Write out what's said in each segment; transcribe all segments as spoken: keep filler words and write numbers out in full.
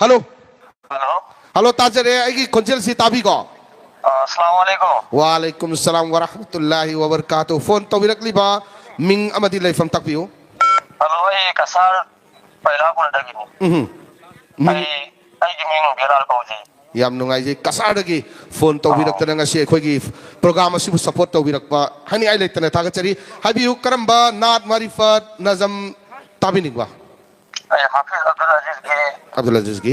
Hello. Hello. Hello, ꯇꯥꯖꯔꯦ꯫ ꯑꯩꯒꯤ ꯈꯣꯟꯖꯦꯜꯁꯤ ꯇꯥꯕꯤꯀꯣ? ꯑ, ꯑꯁꯂꯥꯃꯨ ꯑꯂꯩꯀꯨꯝ꯫ ꯋꯥꯂꯩꯀꯨꯝ ꯁꯂꯥꯝ ꯋꯔꯍꯃꯇꯨꯜꯂꯥꯍꯤ ꯋꯕꯔꯀꯥꯇꯨ꯫ Phone ꯇꯧꯕꯤꯔꯛꯂꯤꯕ ꯃꯤꯡ ꯑꯃꯗꯤ ꯂꯩꯐꯝ ꯇꯥꯛꯄꯤꯌꯨ꯫ ꯍꯜꯂꯣ, ꯑꯩ ꯀꯁꯥꯔ ꯄꯩꯂꯥꯄꯨꯔꯗꯒꯤꯅꯤ꯫ ꯎꯝꯍꯨꯝ꯫ ꯃꯤꯡ ꯑꯩ, ꯑꯩꯒꯤ ꯃꯤꯡ ꯕꯤꯂꯥꯜ ꯀꯧꯖꯩ꯫ ꯌꯥꯝ ꯅꯨꯡꯉꯥꯏꯖꯩ꯫ ꯀꯁꯥꯔꯗꯒꯤ ꯐꯣꯟ ꯇꯧꯕꯤꯔꯛꯇꯅ ꯉꯁꯤ ꯑꯩꯈꯣꯏꯒꯤ ꯄ꯭ꯔꯣꯒ꯭ꯔꯥꯝ ꯑꯁꯤꯕꯨ ꯁꯄꯣꯔꯠ ꯇꯧꯕꯤꯔꯛꯄ ꯍꯥꯏꯅꯤꯡꯉꯥꯏ ꯂꯩꯇꯅ ꯊꯥꯒꯠꯆꯔꯤ꯫ ꯍꯥꯏꯕꯤꯌꯨ, ꯀꯔꯝꯕ ꯅꯥꯠ, ꯃꯥꯔꯤꯐꯠ, ꯅꯖꯝ ꯇꯥꯕꯤꯅꯤꯡꯕ? ꯑꯩ ꯍꯥꯐꯤꯖ ꯑꯕꯗꯨꯜ ꯑꯖꯤꯖꯀꯤ ꯑꯕꯗꯨꯜ ꯑꯖꯤꯖꯀꯤ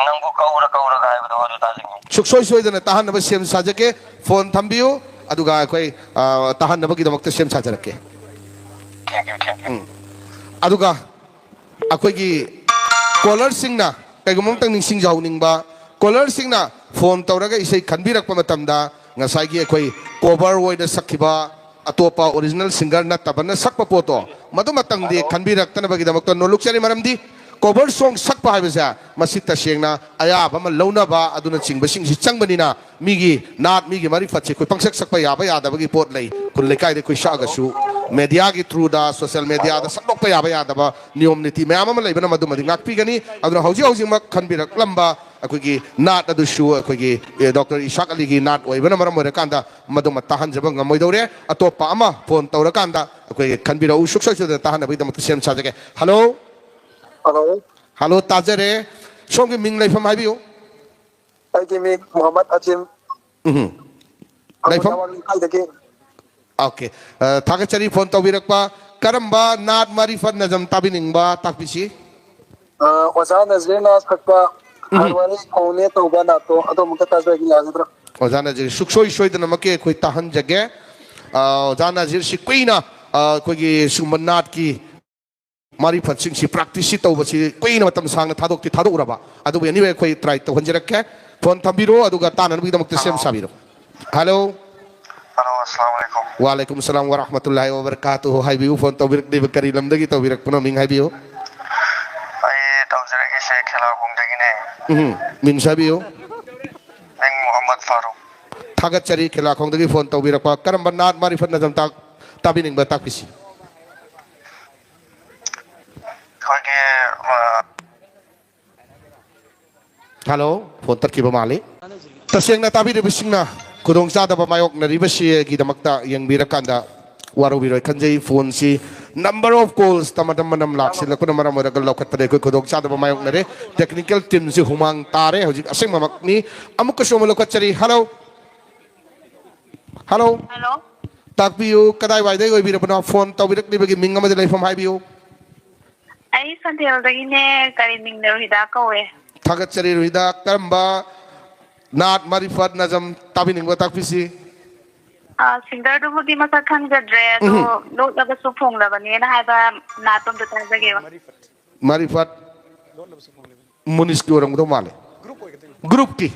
ꯅꯪꯕꯨ ꯀꯧꯔ ꯀꯧꯔꯒ ꯍꯥꯏꯕꯗꯣ ꯑꯗꯨ ꯇꯥꯖꯅꯤꯡꯉꯤ꯫ ꯁꯨꯛꯁꯣꯏ ꯁꯣꯏꯗꯅ ꯇꯥꯍꯟꯅꯕ ꯁꯦꯝ ꯁꯥꯖꯒꯦ꯫ ꯐꯣꯟ ꯊꯝꯕꯤꯌꯨ, ꯑꯗꯨꯒ ꯑꯩꯈꯣꯏ, ꯑ, ꯇꯥꯍꯟꯅꯕꯒꯤꯗꯃꯛꯇ ꯁꯦꯝ ꯁꯥꯖꯔꯛꯀꯦ꯫ Thank you, thank you. ꯎꯝ꯫ ꯑꯗꯨꯒ ꯑꯩꯈꯣꯏꯒꯤ ꯀꯣꯂꯔꯁꯤꯡꯅ ꯀꯩꯒꯨꯝꯕ ꯑꯃꯇꯪ ꯅꯤꯡꯁꯤꯡꯖꯍꯧꯅꯤꯡꯕ, ꯀꯣꯂꯔꯁꯤꯡꯅ ꯐꯣꯟ ꯇꯧꯔꯒ ꯏꯁꯩ ꯈꯟꯕꯤꯔꯛꯄ ꯃꯇꯝꯗ ꯉꯁꯥꯏꯒꯤ ꯑꯩꯈꯣꯏ ꯀꯣꯚꯔ ꯑꯣꯏꯅ ꯁꯛꯈꯤꯕ ꯑꯇꯣꯞꯄ ꯑꯣꯔꯤꯖꯤꯅꯦꯜ ꯁꯤꯡꯒꯔ ꯅꯠꯇꯕꯅ ꯁꯛꯄ ꯄꯣꯠꯇꯣ ꯃꯗꯨꯃꯇꯪꯗꯤ ꯍꯜꯂꯣ꯫ ꯈꯟꯕꯤꯔꯛꯇꯅꯕꯒꯤꯗꯃꯛꯇ ꯅꯣꯜꯂꯨꯛꯆꯔꯤ꯫ ꯃꯔꯝꯗꯤ ꯀꯣꯚꯔ ꯁꯣꯡ ꯁꯛꯄ ꯍꯥꯏꯕꯁꯦ ꯃꯁꯤ ꯇꯁꯦꯡꯅ ꯑꯌꯥꯕ ꯑꯃ ꯂꯧꯅꯕ ꯑꯗꯨꯅꯆꯤꯡꯕꯁꯤꯡꯁꯤ ꯆꯪꯕꯅꯤꯅ ꯃꯤꯒꯤ ꯅꯥꯠ, ꯃꯤꯒꯤ ꯃꯔꯤꯐꯠꯁꯦ ꯑꯩꯈꯣꯏ ꯄꯪꯁꯛ ꯁꯛꯄ ꯌꯥꯕ ꯌꯥꯗꯕꯒꯤ ꯄꯣꯠ ꯂꯩ꯫ ꯈꯨꯜ ꯂꯩꯀꯥꯏꯗ ꯑꯩꯈꯣꯏ ꯁꯛꯑꯒꯁꯨ ꯃꯦꯗꯤꯌꯥꯒꯤ ꯊ꯭ꯔꯨꯗ, ꯁꯣꯁꯤꯌꯦꯜ ꯃꯦꯗꯤꯌꯥꯗ ꯍꯜꯂꯣ꯫ ꯁꯛꯇꯣꯛꯄ ꯌꯥꯕ ꯌꯥꯗꯕ ꯅꯤꯌꯣꯝ ꯅꯤꯇꯤ ꯃꯌꯥꯝ ꯑꯃ ꯂꯩꯕꯅ ꯃꯗꯨꯃꯗꯤ ꯉꯥꯛꯄꯤꯒꯅꯤ꯫ ꯑꯗꯨꯅ ꯍꯧꯖꯤꯛ ꯍꯧꯖꯤꯛꯃꯛ ꯈꯟꯕꯤꯔꯛꯂꯝꯕ ꯑꯩꯈꯣꯏꯒꯤ ꯅꯥꯠ ꯑꯗꯨꯁꯨ ꯑꯩꯈꯣꯏꯒꯤ, ꯑꯦ, ꯗꯣꯛꯇꯔ ꯏꯁꯥꯛ ꯑꯂꯤꯒꯤ ꯅꯥꯠ ꯑꯣꯏꯕꯅ ꯃꯔꯝ ꯑꯣꯏꯔꯀꯥꯟꯗ ꯃꯗꯨꯃ ꯇꯥꯍꯟꯖꯕ ꯉꯝꯃꯣꯏꯗꯧꯔꯦ꯫ ꯑꯇꯣꯞꯄ ꯑꯃ ꯐꯣꯟ ꯇꯧꯔꯀꯥꯟꯗ ꯑꯩꯈꯣꯏꯒꯤ ꯈꯟꯕꯤꯔꯛꯎ꯫ ꯁꯨꯛꯁꯣꯏ ꯁꯣꯏꯗꯅ ꯇꯥꯍꯟꯅꯕꯒꯤꯗꯃꯛꯇ ꯁꯦꯝ ꯁꯥꯖꯒꯦ꯫ ꯍꯜꯂꯣ꯫ ꯍꯜꯂꯣ꯫ ꯍꯜꯂꯣ, ꯇꯥꯖꯔꯦ꯫ ꯁꯣꯝꯒꯤ ꯃꯤꯡ ꯂꯩꯐꯝ ꯍꯥꯏꯕꯤꯌꯨ꯫ ꯑꯩꯒꯤ ꯃꯤꯡ ꯃꯨꯍꯝꯃꯗ ꯑꯖꯤꯝ꯫ ꯎꯝꯍꯨꯝ꯫ ꯂꯩꯐꯝ? ꯑꯃꯨꯗꯥꯋꯥꯔ ꯂꯩꯀꯥꯏꯗꯒꯤ꯫ ꯑꯣꯀꯦ꯫ ꯑ, ꯊꯥꯒꯠꯆꯔꯤ ꯐꯣꯟ ꯇꯧꯕꯤꯔꯛꯄ꯫ ꯀꯔꯝꯕ ꯅꯥꯠ, ꯃꯥꯔꯤꯐꯠ, ꯅꯖꯝ ꯇꯥꯕꯤꯅꯤꯡꯕ ꯇꯥꯛꯄꯤꯁꯤ꯫ ꯑ, ꯑꯣꯖꯥ ꯅꯖꯔꯤꯅ ꯁꯛꯄ ꯎꯝꯍꯨꯝ꯫ ꯍꯔꯋꯥꯔꯤ ꯈꯣꯡꯅꯦ ꯇꯧꯕ ꯅꯥꯠꯇꯣ ꯑꯗꯣ ꯑꯃꯨꯛꯇ ꯇꯥꯖꯒꯦ, ꯌꯥꯒꯗ꯭ꯔꯥ? ꯑꯣꯖꯥ ꯅꯖꯤꯔ ꯁꯨꯛꯁꯣꯏ ꯁꯣꯏꯗꯅꯃꯛꯀꯤ ꯑꯩꯈꯣꯏ ꯇꯥꯍꯟꯖꯒꯦ꯫ ꯑ, ꯑꯣꯖꯥ ꯅꯖꯤꯔꯁꯤ ꯀꯨꯏꯅ, ꯑ, ꯑꯩꯈꯣꯏꯒꯤ ꯁꯤꯒꯨꯝꯕ ꯅꯥꯠꯀꯤ ꯃꯥꯔꯤꯐꯠꯁꯤꯡꯁꯤ ꯄ꯭ꯔꯥꯛꯇꯤꯁꯁꯤ ꯇꯧꯕꯁꯤ ꯀꯨꯏꯅ ꯃꯇꯝ ꯁꯥꯡꯅ ꯊꯥꯗꯣꯛꯇꯤ ꯊꯥꯗꯣꯛꯎꯔꯕ꯫ ꯑꯗꯨꯕꯨ anyway ꯑꯩꯈꯣꯏ try ꯇꯧꯍꯟꯖꯔꯛꯀꯦ꯫ ꯐꯣꯟ ꯊꯝꯕꯤꯔꯣ, ꯑꯗꯨꯒ ꯇꯥꯅꯅꯕꯒꯤꯗꯃꯛꯇ ꯁꯦꯝ ꯍꯜꯂꯣ꯫ ꯁꯥꯕꯤꯔꯣ꯫ ꯍꯜꯂꯣ꯫ ꯍꯜꯂꯣ, ꯑꯁꯂꯥꯃꯨ ꯑꯂꯩꯀꯨꯝ꯫ ꯋꯥꯂꯩꯀꯨꯝ ꯁꯂꯥꯝ ꯋꯔꯍꯃꯇꯨꯜꯂꯥꯍꯤ ꯋꯕꯔꯀꯥꯇꯨꯍꯨ꯫ ꯍꯥꯏꯕꯤꯌꯨ, ꯐꯣꯟ ꯇꯧꯕꯤꯔꯛꯂꯤꯕ ꯀꯔꯤ ꯂꯝꯗꯒꯤ ꯇꯧꯕꯤꯔꯛꯄꯅꯣ? ꯃꯤꯡ ꯍꯥꯏꯕꯤꯌꯨ꯫ ꯑꯩ ꯇꯧꯖꯔꯛꯏꯁꯦ ꯈꯦꯂꯥꯈꯣꯡꯗꯒꯤꯅꯦ꯫ ꯎꯝ, ꯃꯤꯡꯁꯨ ꯍꯥꯏꯕꯤꯌꯨ꯫ ꯃꯤꯡ ꯃꯨꯍꯝꯃꯗ ꯐꯥꯔꯨꯛ꯫ ꯊꯥꯒꯠꯆꯔꯤ, ꯈꯦꯂꯥꯈꯣꯡꯗꯒꯤ ꯐꯣꯟ ꯇꯧꯕꯤꯔꯛꯄ꯫ ꯀꯔꯝꯕ ꯅꯥꯠ, ꯃꯥꯔꯤꯐꯠ, ꯅꯖꯝ ꯇꯥꯛ-, ꯇꯥꯕꯤꯅꯤꯡꯕ ꯇꯥꯛꯄꯤꯁꯤ꯫ ꯑꯩꯈꯣꯏꯒꯤ, ꯑ, ꯍꯜꯂꯣ, ꯐꯣꯟ ꯇꯠꯈꯤꯕ ꯃꯥꯜꯂꯤ꯫ ꯇꯁꯦꯡꯅ ꯇꯥꯕꯤꯔꯤꯕꯁꯤꯡꯅ ꯈꯨꯗꯣꯡꯆꯥꯗꯕ ꯃꯥꯌꯣꯛꯅꯔꯤꯕꯁꯤꯒꯤꯗꯃꯛꯇ ꯌꯦꯡꯕꯤꯔꯀꯥꯟꯗ ꯋꯥꯔꯧꯕꯤꯔꯣꯏ ꯈꯟꯖꯩ꯫ ꯐꯣꯟꯁꯤ number of calls ꯇ ꯃꯅꯝ ꯃꯅꯝ ꯂꯥꯛꯁꯤꯜꯂꯛꯄꯅ ꯃꯔꯝ ꯑꯣꯏꯔꯒ ꯂꯧꯈꯠꯄꯗ ꯑꯩꯈꯣꯏ ꯈꯨꯗꯣꯡꯆꯥꯗꯕ ꯃꯥꯌꯣꯛꯅꯔꯦ꯫ Technical team ꯁꯤ ꯍꯨꯃꯥꯡ ꯇꯥꯔꯦ ꯍꯧꯖꯤꯛ, ꯑꯁꯦꯡꯕꯃꯛꯅꯤ꯫ ꯑꯃꯨꯛꯀꯁꯨ ꯑꯃ ꯂꯧꯈꯠꯆꯔꯤ꯫ ꯍꯜꯂꯣ꯫ ꯍꯜꯂꯣ꯫ ꯍꯜꯂꯣ꯫ ꯇꯥꯛꯄꯤꯌꯨ, ꯀꯗꯥꯏꯋꯥꯏꯗꯒꯤ ꯑꯣꯏꯕꯤꯔꯕꯅꯣ? ꯐꯣꯟ ꯇꯧꯕꯤꯔꯛꯂꯤꯕꯒꯤ ꯃꯤꯡ ꯑꯃꯗꯤ ꯂꯩꯐꯝ ꯍꯥꯏꯕꯤꯌꯨ꯫ ꯑꯩ ꯁꯟꯊꯦꯜꯗꯒꯤꯅꯦ, ꯀꯔꯤ ꯃꯤꯡꯅ ꯔꯣꯍꯤꯗꯥ ꯀꯧꯋꯦ꯫ ꯊꯥꯒꯠꯆꯔꯤ ꯔꯣꯍꯤꯗꯥ, ꯀꯔꯝꯕ ꯅꯥꯠ, ꯃꯥꯔꯤꯐꯠ, ꯅꯖꯝ ꯇꯥꯕꯤꯅꯤꯡꯕ ꯇꯥꯛꯄꯤꯁꯤ? ꯑ, ꯁꯤꯡꯒꯔꯗꯨꯕꯨꯗꯤ ꯃꯁꯛ ꯈꯪꯖꯗ꯭ꯔꯦ, ꯑꯗꯣ ꯎꯝꯍꯨꯝ꯫ ꯂꯣꯠꯂꯕꯁꯨ ꯐꯣꯡꯂꯕꯅꯦꯅ ꯍꯥꯏꯕ ꯅꯥꯠꯇꯣ ꯑꯝꯇ ꯇꯥꯖꯒꯦꯕ꯫ ꯃꯥꯔꯤꯐꯠ ꯃꯨꯅꯤꯁꯀꯤ ꯑꯣꯏꯔꯝꯒꯗꯧ ꯃꯥꯜꯂꯦ꯫ ꯒ꯭ꯔꯨꯞꯀꯤ꯫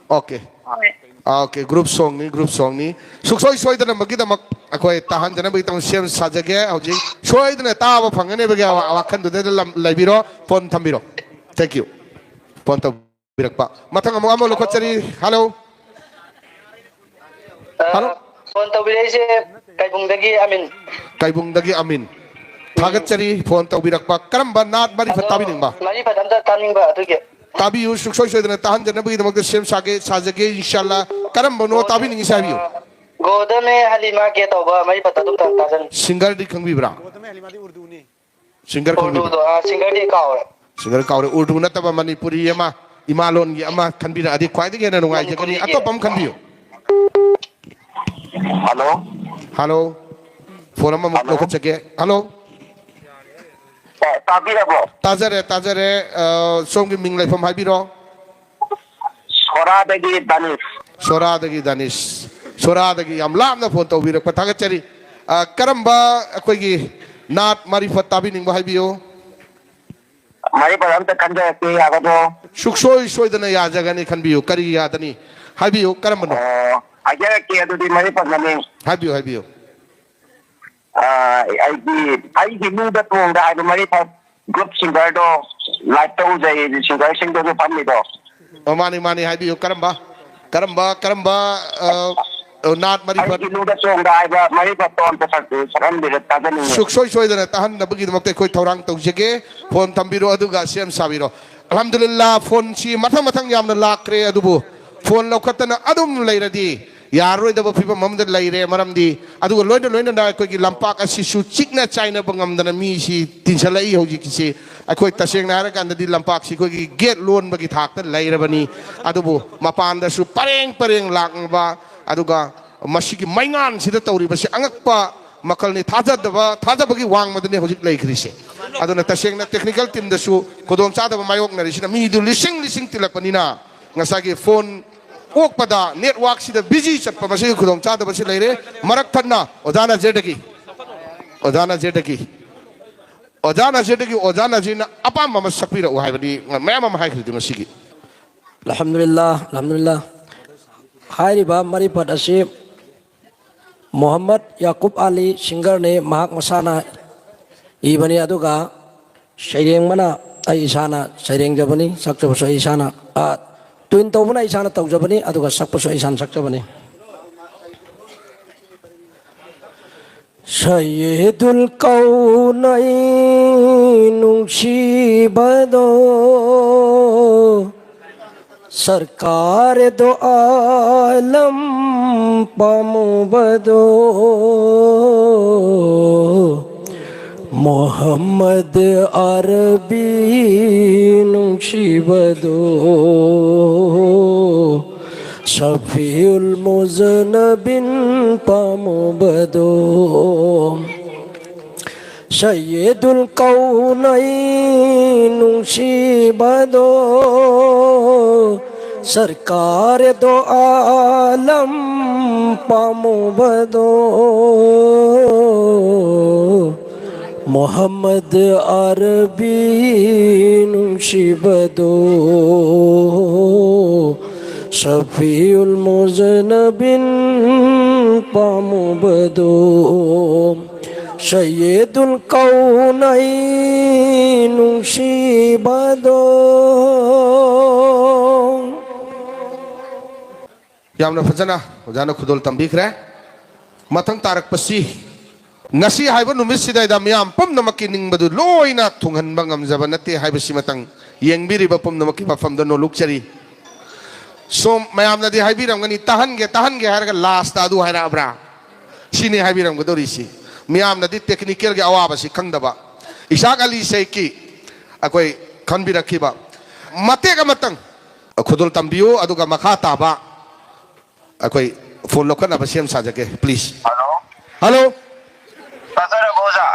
ꯑꯣꯀꯦ꯫ ꯍꯣꯏ꯫ ꯑꯣꯀꯦ, ꯒ꯭ꯔꯨꯞ ꯁꯣꯡꯅꯤ, ꯒ꯭ꯔꯨꯞ ꯁꯣꯡꯅꯤ꯫ ꯁꯨꯡꯁꯣꯏ ꯁꯣꯏꯗꯅꯕꯒꯤꯗꯃꯛ ꯑꯩꯈꯣꯏ ꯇꯥꯍꯟꯖꯅꯕꯒꯤꯗꯃꯛ ꯁꯦꯝ ꯁꯥꯖꯒꯦ꯫ ꯍꯧꯖꯤꯛ ꯁꯣꯏꯗꯅ ꯇꯥꯕ ꯐꯪꯒꯅꯦꯕꯒꯤ ꯋꯥ-, ꯋꯥꯈꯜꯗꯨꯗ ꯂꯝ-, ꯂꯩꯕꯤꯔꯣ꯫ ꯐꯣꯟ ꯊꯝꯕꯤꯔꯣ꯫ Thank you꯫ ꯐꯣꯟ ꯇꯧꯕꯤꯔꯛꯄ꯫ ꯃꯊꯪ ꯑꯃꯨꯛ ꯑꯃ ꯂꯧꯈꯠꯆꯔꯤ꯫ ꯍꯜꯂꯣ꯫ ꯑ, ꯍꯜꯂꯣ꯫ ꯐꯣꯟ ꯇꯧꯕꯤꯔꯛꯏꯁꯦ ꯀꯩꯕꯨꯡꯗꯒꯤ ꯑꯃꯤꯟ꯫ ꯀꯩꯕꯨꯡꯗꯒꯤ ꯑꯃꯤꯟ꯫ ꯊꯥꯒꯠꯆꯔꯤ ꯐꯣꯟ ꯇꯧꯕꯤꯔꯛꯄ꯫ ꯀꯔꯝꯕ ꯅꯥꯠ ꯃꯔꯤꯐꯠ ꯑꯗꯣ ꯇꯥꯕꯤꯅꯤꯡꯕ? ꯃꯔꯤꯐꯠ ꯑꯝꯇ ꯇꯥꯅꯤꯡꯕ ꯑꯗꯨꯒꯤ꯫ ꯇꯥꯕꯤꯌꯨ, ꯁꯨꯡꯁꯣꯏ ꯁꯣꯏꯗꯅ ꯇꯥꯍꯟꯖꯅꯕꯒꯤꯗꯃꯛꯇ ꯁꯦꯝ ꯁꯥꯒꯦ, ꯁꯥꯖꯒꯦ, ꯏꯟꯁꯥꯜꯂꯥ꯫ ꯀꯔꯝꯕꯅꯣ ꯇꯥꯕꯤꯅꯤꯡꯉꯤꯁꯦ ꯍꯥꯏꯕꯤꯌꯨ꯫ ꯑ, ꯒꯣꯗꯃꯦ ꯍꯂꯤꯃꯥ ꯀꯦ ꯇꯧꯕ ꯃꯔꯤꯐꯠꯇ ꯑꯗꯨꯝꯇ ꯇꯥꯖꯅꯤꯡꯉꯤ꯫ ꯁꯤꯡꯒꯔꯗꯤ ꯈꯪꯕꯤꯕ꯭ꯔꯥ? ꯁꯤꯡꯒꯔ ꯈꯪꯕꯤꯕ꯭ꯔꯥ? ꯎꯔꯗꯨꯗꯣ, ꯑ, ꯁꯤꯡꯒꯔꯗꯤ ꯀꯥꯎꯔꯦ꯫ ꯁꯤꯡꯒꯔ ꯀꯥꯎꯔꯦ꯫ ꯎꯔꯗꯨ ꯅꯠꯇꯕ ꯃꯅꯤꯄꯨꯔꯤ ꯑꯃ, ꯏꯃꯥ ꯂꯣꯟꯒꯤ ꯑꯃ ꯈꯟꯕꯤꯔꯛꯑꯗꯤ ꯈ꯭ꯋꯥꯏꯗꯒꯤ ꯍꯦꯟꯅ ꯅꯨꯡꯉꯥꯏꯖꯒꯅꯤ꯫ ꯃꯅꯤꯄꯨꯔꯤꯒꯤ꯫ ꯑꯇꯣꯞꯄ ꯑꯃ ꯈꯟꯕꯤꯌꯨ꯫ ꯍꯜꯂꯣ? ꯍꯜꯂꯣ꯫ ꯐꯣꯟ ꯑꯃꯃꯨꯛ ꯍꯜꯂꯣ? ꯂꯧꯈꯠꯆꯒꯦ꯫ ꯍꯜꯂꯣ? ꯇꯥ-, ꯇꯥꯕꯤꯔꯕꯣ? ꯇꯥꯖꯔꯦ, ꯇꯥꯖꯔꯦ꯫ ꯑ, ꯁꯣꯝꯒꯤ ꯃꯤꯡ ꯂꯩꯐꯝ ꯍꯥꯏꯕꯤꯔꯣ꯫ ꯁꯣꯔꯥꯗꯒꯤ ꯗꯥꯅꯤꯁ꯫ ꯁꯣꯔꯥꯗꯒꯤ ꯗꯥꯅꯤꯁ꯫ ꯁꯣꯔꯥꯗꯒꯤ ꯌꯥꯝ ꯂꯥꯞꯅ ꯐꯣꯟ ꯇꯧꯕꯤꯔꯛꯄ ꯊꯥꯒꯠꯆꯔꯤ꯫ ꯑ, ꯀꯔꯝꯕ ꯑꯩꯈꯣꯏꯒꯤ ꯅꯥꯠ ꯃꯥꯔꯤꯐꯠ ꯇꯥꯕꯤꯅꯤꯡꯕ ꯍꯥꯏꯕꯤꯌꯨ꯫ ꯃꯥꯔꯤꯐꯠ ꯑꯝꯇ ꯈꯟꯖꯔꯛꯀꯦ, ꯌꯥꯒꯗ꯭ꯔꯣ? ꯁꯨꯡꯁꯣꯏ ꯁꯣꯏꯗꯅ ꯌꯥꯖꯒꯅꯤ, ꯈꯟꯕꯤꯌꯨ꯫ ꯀꯔꯤ ꯌꯥꯗꯅꯤ? ꯍꯥꯏꯕꯤꯌꯨ, ꯀꯔꯝꯕꯅꯣ? ꯑꯣ, ꯍꯥꯏꯖꯔꯛꯀꯦ, ꯑꯗꯨꯗꯤ ꯃꯥꯔꯤꯐꯠ ꯃꯃꯤꯡ꯫ ꯍꯥꯏꯕꯤꯌꯨ, ꯍꯥꯏꯕꯤꯌꯨ꯫ ꯑ, ꯑꯩꯗꯤ ꯑꯩꯒꯤ ꯅꯨꯡꯗ ꯇꯣꯡꯗ ꯍꯥꯏꯕ ꯃꯥꯔꯤꯐꯠ ꯒ꯭ꯔꯨꯞ ꯁꯤꯡꯒꯔꯗꯣ ꯂꯥꯏꯞꯇ ꯎꯖꯩ, ꯁꯤꯡꯒꯔꯁꯤꯡꯗꯨꯁꯨ ꯐꯝꯃꯤꯗꯣ꯫ ꯑꯣ, ꯃꯥꯅꯤ, ꯃꯥꯅꯤ, ꯍꯥꯏꯕꯤꯌꯨ꯫ ꯀꯔꯝꯕ, ꯀꯔꯝꯕ, ꯀꯔꯝꯕ, ꯑ, ꯑ, ꯅꯥꯠ ꯃꯥꯔꯤꯐꯠ? ꯑꯩꯒꯤ ꯅꯨꯡꯗ ꯆꯣꯡꯗ ꯍꯥꯏꯕ ꯃꯥꯔꯤꯐꯠꯇꯣ ꯑꯝꯇ ꯁꯛ-, ꯁꯛꯍꯟꯕꯤꯔ ꯇꯥꯖꯅꯤꯡꯉꯦ꯫ ꯁꯨꯡꯁꯣꯏ ꯁꯣꯏꯗꯅ ꯇꯥꯍꯟꯅꯕꯒꯤꯗꯃꯛꯇ ꯑꯩꯈꯣꯏ ꯊꯧꯔꯥꯡ ꯇꯧꯖꯒꯦ꯫ ꯐꯣꯟ ꯊꯝꯕꯤꯔꯣ, ꯑꯗꯨꯒ ꯁꯦꯝ ꯁꯥꯕꯤꯔꯣ꯫ ꯑꯜꯍꯝꯗꯨꯂꯤꯜꯂꯥ, ꯐꯣꯟꯁꯤ ꯃꯊꯪ ꯃꯊꯪ ꯌꯥꯝꯅ ꯂꯥꯛꯈ꯭ꯔꯦ, ꯑꯗꯨꯕꯨ ꯐꯣꯟ ꯂꯧꯈꯠꯇꯅ ꯑꯗꯨꯝ ꯂꯩꯔꯗꯤ ꯌꯥꯔꯔꯣꯏꯗꯕ ꯐꯤꯕꯝ ꯑꯃꯗ ꯂꯩꯔꯦ꯫ ꯃꯔꯝꯗꯤ ꯑꯗꯨꯒ ꯂꯣꯏꯅ ꯂꯣꯏꯅꯅ ꯑꯩꯈꯣꯏꯒꯤ ꯂꯝꯄꯥꯛ ꯑꯁꯤꯁꯨ ꯆꯤꯛꯅ ꯆꯥꯏꯅꯕ ꯉꯝꯗꯅ ꯃꯤꯁꯤ ꯇꯤꯟꯁꯤꯜꯂꯛꯏ ꯍꯧꯖꯤꯛꯀꯤꯁꯤ꯫ ꯑꯩꯈꯣꯏ ꯇꯁꯦꯡꯅ ꯍꯥꯏꯔꯀꯥꯟꯗꯗꯤ ꯂꯝꯄꯥꯛꯁꯤ ꯑꯩꯈꯣꯏꯒꯤ ꯒꯦꯠ ꯂꯣꯟꯕꯒꯤ ꯊꯥꯛꯇ ꯂꯩꯔꯕꯅꯤ꯫ ꯑꯗꯨꯕꯨ ꯃꯄꯥꯟꯗꯁꯨ ꯄꯔꯦꯡ ꯄꯔꯦꯡ ꯂꯥꯛꯅꯕ, ꯑꯗꯨꯒ ꯃꯁꯤꯒꯤ ꯃꯩꯉꯥꯟꯁꯤꯗ ꯇꯧꯔꯤꯕꯁꯤ ꯑꯉꯛꯄ ꯃꯈꯜꯅꯤ꯫ ꯊꯥꯖꯗꯕ, ꯊꯥꯖꯕꯒꯤ ꯋꯥꯡꯃꯗꯅꯤ ꯍꯧꯖꯤꯛ ꯂꯩꯈ꯭ꯔꯤꯁꯦ꯫ ꯑꯗꯨꯅ ꯇꯁꯦꯡꯅ technical teamꯗꯁꯨ ꯈꯨꯗꯣꯡꯆꯥꯗꯕ ꯃꯥꯌꯣꯛꯅꯔꯤꯁꯤꯅ ꯃꯤꯗꯨ ꯂꯤꯁꯤꯡ ꯂꯤꯁꯤꯡ ꯇꯤꯜꯂꯛꯄꯅꯤꯅ ꯉꯁꯥꯏꯒꯤ ꯐꯣꯟ ꯑꯣꯛꯄꯗ networkꯁꯤꯗ busy ꯆꯠꯄ ꯃꯁꯤꯒꯤ ꯈꯨꯗꯣꯡꯆꯥꯗꯕꯁꯤ ꯂꯩꯔꯦ꯫ ꯃꯔꯛ ꯊꯠꯅ ꯑꯣꯖꯥ ꯅꯥꯖꯤꯔꯗꯒꯤ, ꯑꯣꯖꯥ ꯅꯥꯖꯤꯔꯗꯒꯤ, ꯑꯣꯖꯥ ꯅꯥꯖꯤꯔꯗꯒꯤ ꯑꯣꯖꯥ ꯅꯥꯖꯤꯔꯅ ꯑꯄꯥꯝꯕ ꯑꯃ ꯁꯛꯄꯤꯔꯛꯎ ꯍꯥꯏꯕꯗꯤ ꯃꯌꯥꯝ ꯑꯃ ꯍꯥꯏꯈ꯭ꯔꯤꯗꯨ ꯉꯁꯤꯒꯤ꯫ ꯑꯜꯍꯝꯗꯨꯂꯤꯜꯂꯥ, ꯑꯜꯍꯝꯗꯨꯂꯤꯜꯂꯥ꯫ ꯍꯥꯏꯔꯤꯕ ꯃꯔꯤꯐꯠ ꯑꯁꯤ ꯃꯣꯍꯝꯃꯗ ꯌꯥꯀꯨꯕ ꯑꯂꯤ singerꯅꯤ, ꯃꯍꯥꯛ ꯃꯁꯥꯅ ꯏꯕꯅꯤ꯫ ꯑꯗꯨꯒ ꯁꯩꯔꯦꯡꯕꯅ ꯑꯩ ꯏꯁꯥꯅ ꯁꯩꯔꯦꯡꯖꯕꯅꯤ, ꯁꯛꯆꯕꯁꯨ ꯑꯩ ꯏꯁꯥꯅ, ꯑ, tune ꯇꯧꯕꯅ ꯑꯩ ꯏꯁꯥꯅ ꯇꯧꯖꯕꯅꯤ, ꯑꯗꯨꯒ ꯁꯛꯄꯁꯨ ꯑꯩ ꯏꯁꯥꯅ ꯁꯛꯆꯕꯅꯤ꯫ ꯁꯩꯌꯤꯗꯨꯜ ꯀꯧꯅꯩꯟ ꯅꯨꯡꯁꯤꯕꯗꯣ, ꯁꯔꯀꯥꯔ ꯗꯣ ꯑꯥꯂꯝ ꯄꯥꯝꯃꯨꯕꯗꯣ, ꯃꯨꯍꯝꯃꯗ ꯑꯔꯕꯤ ꯅꯨꯡꯁꯤꯕꯗꯣ, ꯁꯐꯤꯎꯜ ꯃꯨꯖꯅꯕꯤꯟ ꯄꯥꯝꯃꯨꯕꯗꯣ꯫ ꯁꯩꯌꯤꯗꯨꯜ ꯀꯧꯅꯩꯟ ꯅꯨꯡꯁꯤꯕꯗꯣ, ꯁꯔꯀꯥꯔ ꯗꯣ ꯑꯥꯂꯝ ꯄꯥꯝꯃꯨꯕꯗꯣ, ꯃꯨꯍꯝꯃꯗ ꯑꯔꯕꯤ ꯅꯨꯡꯁꯤꯕꯗꯣ, ꯁꯐꯤꯎꯜ ꯃꯨꯖꯅꯕꯤꯟ ꯄꯥꯝꯃꯨꯕꯗꯣ꯫ ꯁꯩꯌꯤꯗꯨꯜ ꯀꯧꯅꯩꯟ ꯅꯨꯡꯁꯤꯕꯗꯣ꯫ ꯌꯥꯝꯅ ꯐꯖꯅ ꯑꯣꯖꯥꯅ ꯈꯨꯗꯣꯜ ꯇꯝꯕꯤꯈ꯭ꯔꯦ꯫ ꯃꯊꯪ ꯇꯥꯔꯛꯄꯁꯤ ꯉꯁꯤ ꯍꯥꯏꯕ ꯅꯨꯃꯤꯠꯁꯤꯗꯩꯗ ꯃꯤꯌꯥꯝ ꯄꯨꯝꯅꯃꯛꯀꯤ ꯅꯤꯡꯕꯗꯨ ꯂꯣꯏꯅ ꯊꯨꯡꯍꯟꯕ ꯉꯝꯖꯕ ꯅꯠꯇꯦ ꯍꯥꯏꯕꯁꯤꯃꯇꯪ ꯌꯦꯡꯕꯤꯔꯤꯕ ꯄꯨꯝꯅꯃꯛꯀꯤ ꯃꯐꯝꯗ ꯅꯣꯂꯨꯛꯆꯔꯤ꯫ ꯁꯣꯝ ꯃꯌꯥꯝꯅꯗꯤ ꯍꯥꯏꯕꯤꯔꯝꯒꯅꯤ, "ꯇꯥꯍꯟꯒꯦ, ꯇꯥꯍꯟꯒꯦ" ꯍꯥꯏꯔꯒ ꯂꯥꯁꯇ ꯑꯗꯨ ꯍꯥꯏꯔꯛꯑꯕ꯭ꯔꯥ? ꯁꯤꯅꯤ ꯍꯥꯏꯕꯤꯔꯝꯒꯗꯧꯔꯤꯁꯤ꯫ ꯃꯤꯌꯥꯝꯅꯗꯤ ꯇꯦꯛꯅꯤꯀꯦꯜꯒꯤ ꯑꯋꯥꯕꯁꯤ ꯈꯪꯗꯕ꯫ ꯏꯁꯥꯛ ꯑꯂꯤ ꯁꯦꯈꯀꯤ ꯑꯩꯈꯣꯏ ꯈꯟꯕꯤꯔꯛꯈꯤꯕ ꯃꯇꯦꯛ ꯑꯃꯇꯪ ꯈꯨꯗꯣꯜ ꯇꯝꯕꯤꯌꯨ, ꯑꯗꯨꯒ ꯃꯈꯥ ꯇꯥꯕ ꯑꯩꯈꯣꯏ ꯐꯣꯟ ꯂꯧꯈꯠꯅꯕ ꯁꯦꯝ ꯁꯥꯖꯒꯦ, ꯄ꯭ꯂꯤꯖ꯫ ꯍꯜꯂꯣ꯫ ꯍꯜꯂꯣ꯫ ꯇꯥꯖꯔꯕꯣ, ꯑꯣꯖꯥ?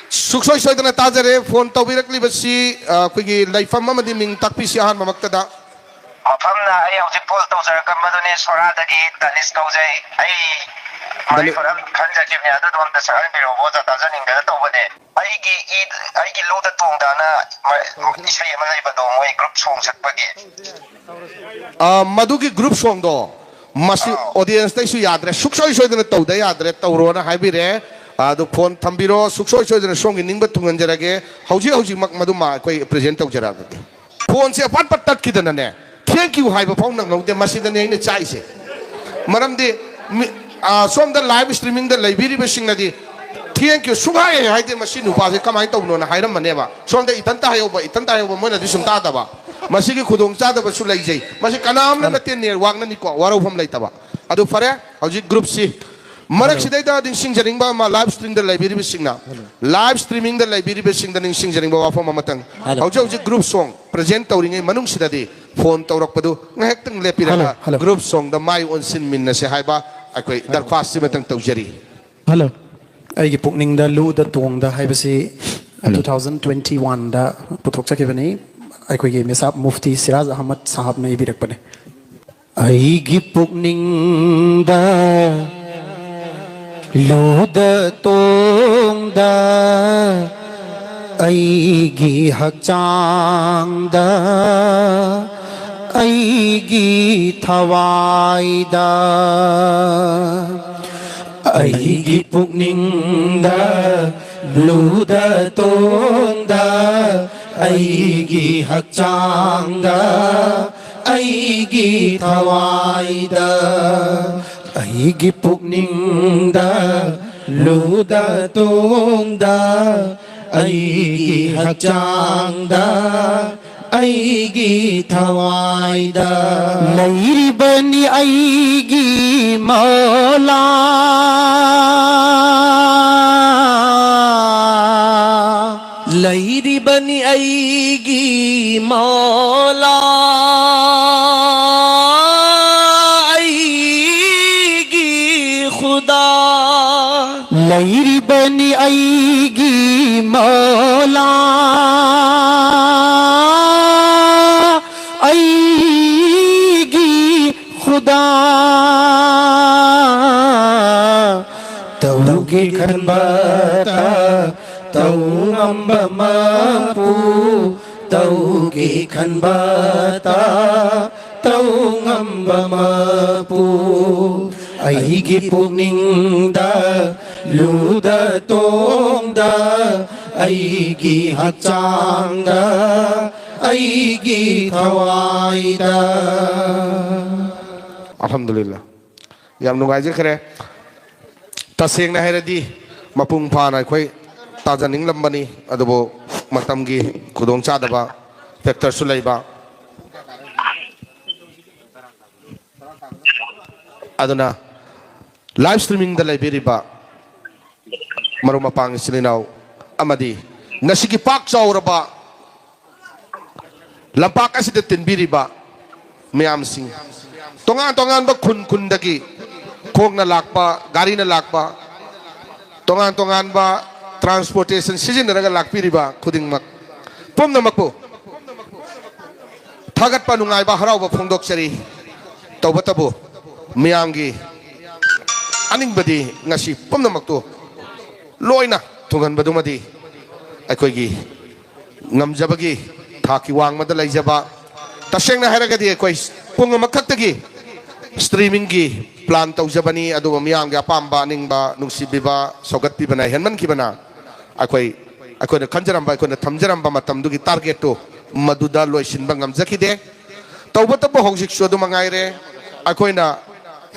ꯁꯨꯡꯁꯣꯏ ꯁꯣꯏꯗꯅ ꯇꯥꯖꯔꯦ꯫ ꯐꯣꯟ ꯇꯧꯕꯤꯔꯛꯂꯤꯕꯁꯤ, ꯑ, ꯑꯩꯈꯣꯏꯒꯤ ꯂꯩꯐꯝ ꯑꯃꯗꯤ ꯃꯤꯡ ꯇꯥꯛꯄꯤꯁꯤ ꯑꯍꯥꯟꯕꯃꯛꯇꯗ꯫ ꯃꯐꯝꯅ ꯑꯩ ꯍꯧꯖꯤꯛ ꯐꯣꯟ ꯇꯧꯖꯔꯛꯀꯟꯕꯗꯨꯅꯤ, ꯁꯣꯔꯥꯗꯒꯤ ꯗꯥꯅꯤꯁ ꯀꯧꯖꯩ꯫ ꯑꯩ ꯗꯥꯅꯤ- ꯃꯅꯤꯄꯨꯔ ꯑꯃ ꯈꯟꯖꯈꯤꯕꯅꯦ, ꯑꯗꯨꯗꯣ ꯑꯝꯇ ꯁꯛꯍꯟꯕꯤꯔꯛꯎꯕ, ꯑꯣꯖꯥ, ꯇꯥꯖꯅꯤꯡꯗꯅ ꯇꯧꯕꯅꯦ꯫ ꯑꯩꯒꯤ ꯏ-, ꯑꯩꯒꯤ ꯂꯨꯗ ꯇꯣꯡꯗꯥꯅ ꯃ-, ꯏꯁꯩ ꯑꯃ ꯂꯩꯕꯗꯣ, ꯃꯣꯏ ꯒ꯭ꯔꯨꯞ ꯁꯣꯡ ꯁꯛꯄꯒꯤ꯫ ꯑ, ꯃꯗꯨꯒꯤ ꯒ꯭ꯔꯨꯞ ꯁꯣꯡꯗꯣ ꯃꯁꯤ ꯑꯥꯎ꯫ ꯑꯣꯗꯤꯌꯦꯟꯁꯇꯩꯁꯨ ꯌꯥꯗ꯭ꯔꯦ, ꯁꯨꯡꯁꯣꯏ ꯁꯣꯏꯗꯅ ꯇꯧꯗ ꯌꯥꯗ꯭ꯔꯦ, ꯇꯧꯔꯣꯅ ꯍꯥꯏꯕꯤꯔꯦ꯫ ꯑꯗꯨ ꯐꯣꯟ ꯊꯝꯕꯤꯔꯣ, ꯁꯨꯡꯁꯣꯏ ꯁꯣꯏꯗꯅ ꯁꯣꯝꯒꯤ ꯅꯤꯡꯕ ꯊꯨꯡꯍꯟꯖꯔꯒꯦ꯫ ꯍꯧꯖꯤꯛ ꯍꯧꯖꯤꯛꯃꯛ ꯃꯗꯨꯃ ꯑꯩꯈꯣꯏ ꯄ꯭ꯔꯦꯖꯦꯟ ꯇꯧꯖꯔꯛꯑꯒꯦ꯫ ꯐꯣꯟꯁꯦ ꯑꯄꯠ ꯄꯠ ꯇꯠꯈꯤꯗꯅꯅꯦ, "ꯊꯦꯡꯀ꯭ꯌꯨ" ꯍꯥꯏꯕ ꯐꯥꯎ ꯅꯪꯍꯧꯗꯦ꯫ ꯃꯁꯤꯗꯅꯦ ꯑꯩꯅ ꯆꯥꯛꯏꯁꯦ꯫ ꯃꯔꯝꯗꯤ ꯃꯤ-, ꯑ, ꯁꯣꯝꯗ ꯂꯥꯏꯚ ꯁ꯭ꯇ꯭ꯔꯤꯃꯤꯡꯗ ꯂꯩꯕꯤꯔꯤꯕꯁꯤꯡꯅꯗꯤ "ꯊꯦꯡꯀ꯭ꯌꯨ" ꯁꯨꯡꯍꯥꯏ ꯍꯦꯛ ꯍꯥꯏꯗꯦ, "ꯃꯁꯤ ꯅꯨꯄꯥꯁꯦ ꯀꯃꯥꯏꯅ ꯇꯧꯕꯅꯣꯅ" ꯍꯥꯏꯔꯝꯃꯅꯦꯕ꯫ ꯁꯣꯝꯗ "ꯏꯊꯟꯇ ꯍꯥꯏꯍꯧꯕ, ꯏꯊꯟꯇ ꯍꯥꯏꯍꯧꯕ", ꯃꯣꯏꯅꯗꯤ ꯁꯨꯝ ꯇꯥꯗꯕ꯫ ꯃꯁꯤꯒꯤ ꯈꯨꯗꯣꯡꯆꯥꯗꯕꯁꯨ ꯂꯩꯖꯩ꯫ ꯃꯁꯤ ꯀꯅꯥꯝꯅ ꯅꯠꯇꯦ, ꯅꯦꯠꯋꯥꯛꯅꯅꯤꯀꯣ, ꯋꯥꯔꯧꯐꯝ ꯂꯩꯇꯕ꯫ ꯑꯗꯨ ꯐꯔꯦ, ꯍꯧꯖꯤꯛ ꯒ꯭ꯔꯨꯞꯁꯤ ꯃꯔꯛꯁꯤꯗꯩꯗ ꯅꯤꯡꯁꯤꯡꯖꯅꯤꯡꯕ ꯑꯃ, ꯂꯥꯏꯚ ꯁ꯭ꯇ꯭ꯔꯤꯝꯗ ꯂꯩꯕꯤꯔꯤꯕꯁꯤꯡꯅ, ꯂꯥꯏꯚ ꯁ꯭ꯇ꯭ꯔꯤꯃꯤꯡꯗ ꯂꯩꯕꯤꯔꯤꯕꯁꯤꯡꯗ ꯅꯤꯡꯁꯤꯡꯖꯅꯤꯡꯕ ꯋꯥꯐꯝ ꯑꯃꯇꯪ꯫ ꯍꯜꯂꯣ꯫ ꯍꯧꯖꯤꯛ ꯍꯧꯖꯤꯛ ꯒ꯭ꯔꯨꯞ ꯁꯣꯡ ꯄ꯭ꯔꯖꯦꯟ ꯇꯧꯔꯤꯉꯩ ꯃꯅꯨꯡꯁꯤꯗꯗꯤ ꯐꯣꯟ ꯇꯧꯔꯛꯄꯗꯨ ꯉꯥꯏꯍꯥꯛꯇꯪ ꯂꯦꯞꯄꯤꯔꯒ ꯍꯜꯂꯣ, ꯍꯜꯂꯣ꯫ ꯒ꯭ꯔꯨꯞ ꯁꯣꯡꯗ ꯃꯥꯏ ꯑꯣꯟꯁꯤꯟꯃꯤꯟꯅꯁꯦ ꯍꯥꯏꯕ ꯑꯩꯈꯣꯏ ꯗꯔꯈ꯭ꯋꯥꯁ ꯁꯤꯃꯇꯪ ꯇꯧꯖꯔꯤ꯫ ꯍꯜꯂꯣ꯫ ꯑꯩꯒꯤ ꯄꯨꯛꯅꯤꯡꯗ ꯂꯨꯗ ꯇꯣꯡꯗ ꯍꯥꯏꯕꯁꯤ hello. Two thousand twenty one ꯗ ꯄꯨꯊꯣꯛꯆꯈꯤꯕꯅꯤ꯫ ꯑꯩꯈꯣꯏꯒꯤ ꯃꯤꯁꯥꯞ ꯃꯨꯐꯇꯤ ꯁꯤꯔꯥꯖ ꯑꯍꯃꯗ ꯁꯥꯍꯕꯅ ꯏꯕꯤꯔꯛꯄꯅꯤ꯫ ꯑꯩꯒꯤ ꯄꯨꯛꯅꯤꯡꯗ ꯂꯨꯗ ꯇꯣꯡꯗ, ꯑꯩꯒꯤ ꯍꯛꯆꯥꯡꯗ, ꯑꯩꯒꯤ ꯊꯋꯥꯏꯗ, ꯑꯩꯒꯤ ꯄꯨꯛꯅꯤꯡꯗ ꯂꯨꯗ ꯇꯣꯡꯗ, ꯑꯩꯒꯤ ꯍꯛꯆꯥꯡꯗ, ꯑꯩꯒꯤ ꯊꯋꯥꯏꯗ, ꯑꯩꯒꯤ ꯄꯨꯛꯅꯤꯡꯗ ꯂꯨꯗ ꯇꯣꯡꯗ, ꯑꯩꯒꯤ ꯍꯛꯆꯥꯡꯗ, ꯑꯩꯒꯤ ꯊꯋꯥꯏꯗ ꯂꯩꯔꯤꯕꯅꯤ ꯑꯩꯒꯤ ꯃꯧꯂꯥ꯫ ꯂꯩꯔꯤꯕꯅꯤ ꯑꯩꯒꯤ ꯃꯧꯂꯥ, ꯑꯩꯒꯤ ꯈꯨꯗꯥ꯫ ꯂꯩꯔꯤꯕꯅꯤ ꯑꯩꯒꯤ ꯃꯧꯂꯥ, ꯑꯩꯒꯤ ꯈꯨꯗꯥ꯫ ꯇꯧꯒꯦ ꯈꯟꯕꯇ ꯇꯧ ꯉꯝꯕ ꯃꯄꯨ, ꯇꯧꯒꯦ ꯈꯟꯕꯇ ꯇꯧ ꯉꯝꯕ ꯃꯄꯨ꯫ ꯑꯩꯒꯤ ꯄꯨꯛꯅꯤꯡꯗ ꯂꯨꯗ ꯇꯣꯡꯗ, ꯑꯩꯒꯤ ꯍꯛꯆꯥꯡꯗ, ꯑꯩꯒꯤ ꯊꯋꯥꯏꯗ꯫ ꯑꯜꯍꯝꯗꯨꯂꯤꯜꯂꯥꯍ꯫ ꯌꯥꯝ ꯅꯨꯡꯉꯥꯏꯖꯈ꯭ꯔꯦ꯫ ꯇꯁꯦꯡꯅ ꯍꯥꯏꯔꯗꯤ ꯃꯄꯨꯡ ꯐꯥꯅ ꯑꯩꯈꯣꯏ ꯇꯥꯖꯅꯤꯡꯂꯝꯕꯅꯤ, ꯑꯗꯨꯕꯨ ꯃꯇꯝꯒꯤ ꯈꯨꯗꯣꯡꯆꯥꯗꯕ ꯐꯦꯛꯇꯔꯁꯨ ꯂꯩꯕ꯫ ꯑꯗꯨꯅ ꯂꯥꯏꯚ ꯁ꯭ꯇ꯭ꯔꯤꯃꯤꯡꯗ ꯂꯩꯕꯤꯔꯤꯕ ꯃꯔꯨꯞ ꯃꯄꯥꯡ ꯏꯆꯤꯜ ꯏꯅꯥꯎ ꯑꯃꯗꯤ ꯉꯁꯤꯒꯤ ꯄꯥꯛ ꯆꯥꯎꯔꯕ ꯂꯝꯄꯥꯛ ꯑꯁꯤꯗ ꯇꯤꯟꯕꯤꯔꯤꯕ ꯃꯌꯥꯝꯁꯤꯡ, ꯇꯣꯉꯥꯟ ꯇꯣꯉꯥꯟꯕ ꯈꯨꯟ ꯈꯨꯟꯗꯒꯤ ꯈꯣꯡꯅ ꯂꯥꯛꯄ, ꯒꯥꯔꯤꯅ ꯂꯥꯛꯄ, ꯇꯣꯉꯥꯟ ꯇꯣꯉꯥꯟꯕ ꯇ꯭ꯔꯥꯟꯁꯄꯣꯔꯇꯦꯁꯟ ꯁꯤꯖꯤꯟꯅꯔꯒ ꯂꯥꯛꯄꯤꯔꯤꯕ ꯈꯨꯗꯤꯡꯃꯛ, ꯄꯨꯝꯅꯃꯛꯄꯨ ꯊꯥꯒꯠꯄ, ꯅꯨꯡꯉꯥꯏꯕ, ꯍꯔꯥꯎꯕ ꯐꯣꯡꯗꯣꯛꯆꯔꯤ꯫ ꯇꯧꯕꯇꯕꯨ ꯃꯤꯌꯥꯝꯒꯤ ꯑꯅꯤꯡꯕꯗꯤ ꯉꯁꯤ ꯄꯨꯝꯅꯃꯛꯇꯨ ꯂꯣꯏꯅ ꯊꯨꯡꯍꯟꯕꯗꯨꯃꯗꯤ ꯑꯩꯈꯣꯏꯒꯤ ꯉꯝꯖꯕꯒꯤ ꯊꯥꯛꯀꯤ ꯋꯥꯡꯃꯗ ꯂꯩꯖꯕ꯫ ꯇꯁꯦꯡꯅ ꯍꯥꯏꯔꯒꯗꯤ ꯑꯩꯈꯣꯏ ꯄꯨꯡ ꯑꯃꯈꯛꯇꯒꯤ ꯁ꯭ꯇ꯭ꯔꯤꯃꯤꯡꯒꯤ ꯄ꯭ꯂꯥꯟ ꯇꯧꯖꯕꯅꯤ, ꯑꯗꯨꯕꯨ ꯃꯤꯌꯥꯝꯒꯤ ꯑꯄꯥꯝꯕ, ꯑꯅꯤꯡꯕ, ꯅꯨꯡꯁꯤꯕꯤꯕ, ꯁꯧꯒꯠꯄꯤꯕꯅ ꯍꯦꯟꯃꯟꯈꯤꯕꯅ ꯑꯩꯈꯣꯏ, ꯑꯩꯈꯣꯏꯅ ꯈꯟꯖꯔꯝꯕ, ꯑꯩꯈꯣꯏꯅ ꯊꯝꯖꯔꯝꯕ ꯃꯇꯝꯗꯨꯒꯤ ꯇꯥꯔꯒꯦꯠꯇꯨ ꯃꯗꯨꯗ ꯂꯣꯏꯁꯤꯟꯕ ꯉꯝꯖꯈꯤꯗꯦ꯫ ꯇꯧꯕꯇꯕꯨ ꯍꯧꯖꯤꯛꯁꯨ ꯑꯗꯨ ꯃꯉꯥꯏꯔꯦ, ꯑꯩꯈꯣꯏꯅ